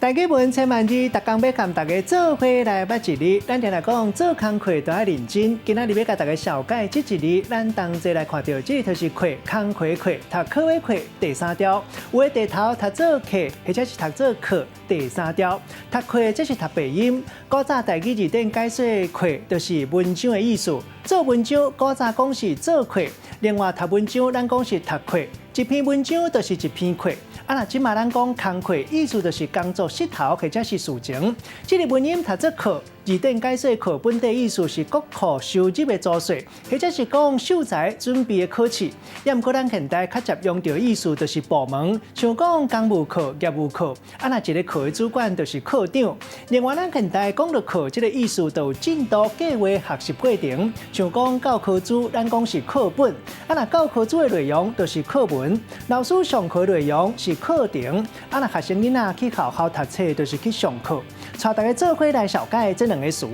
台語文千萬字，逐工欲共大家做伙來捌一字。咱定來講做工課都愛認真。今仔日欲共大家紹介這一字，咱同齊來看著，這就是課，工課課，讀課的課第三調。有的地頭讀做課，或者是讀做課第三調。讀課這是讀白音。古早台語字典解說課就是文章的意思。做文章古早講是做課，另外讀文章咱講是讀課。一篇文章就是一篇課。啊，若這馬咱講工課，意思就是工作勢頭或者是事情。這个文音讀做課，字典解說課本底意思是國庫收入的租稅，或者是講秀才準備的考試。也毋過咱現代較捷用著意思就是部門，像講工務課、業務課。啊，若一個課的主管就是課長。另外，咱現代講著課這个意思，就有進度計劃學習過程，像講教科書，咱講是課本。啊，若教科書的內容就是課文，老師上課內容是課程。啊，若學生囡仔去學校讀冊，就是去上課。帶大家做伙來紹介這兩个詞。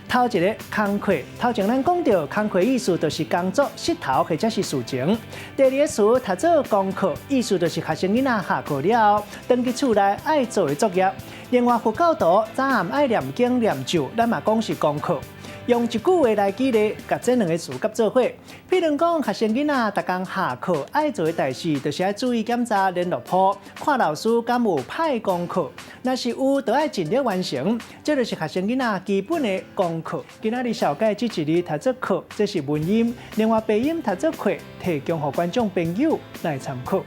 頭一个工課，頭前咱講著工課意思就是工作勢頭或者是事情。第二个詞讀做功課，意思就是學生囡仔下課了後，轉去厝內愛做的作業。另外佛教徒早暗愛念經念咒，咱嘛講是功課。用一句話來舉例，共這兩个詞佮做伙。比如講，學生囡仔逐工下課愛做的代誌，就是愛注意檢查聯絡簿，看老師敢有派功課。若是有，就愛盡力完成。這就是學生囡仔基本的功課。今仔日紹介這一字讀做課，這是文音；另外白音讀做課，提供予觀眾朋友來參考。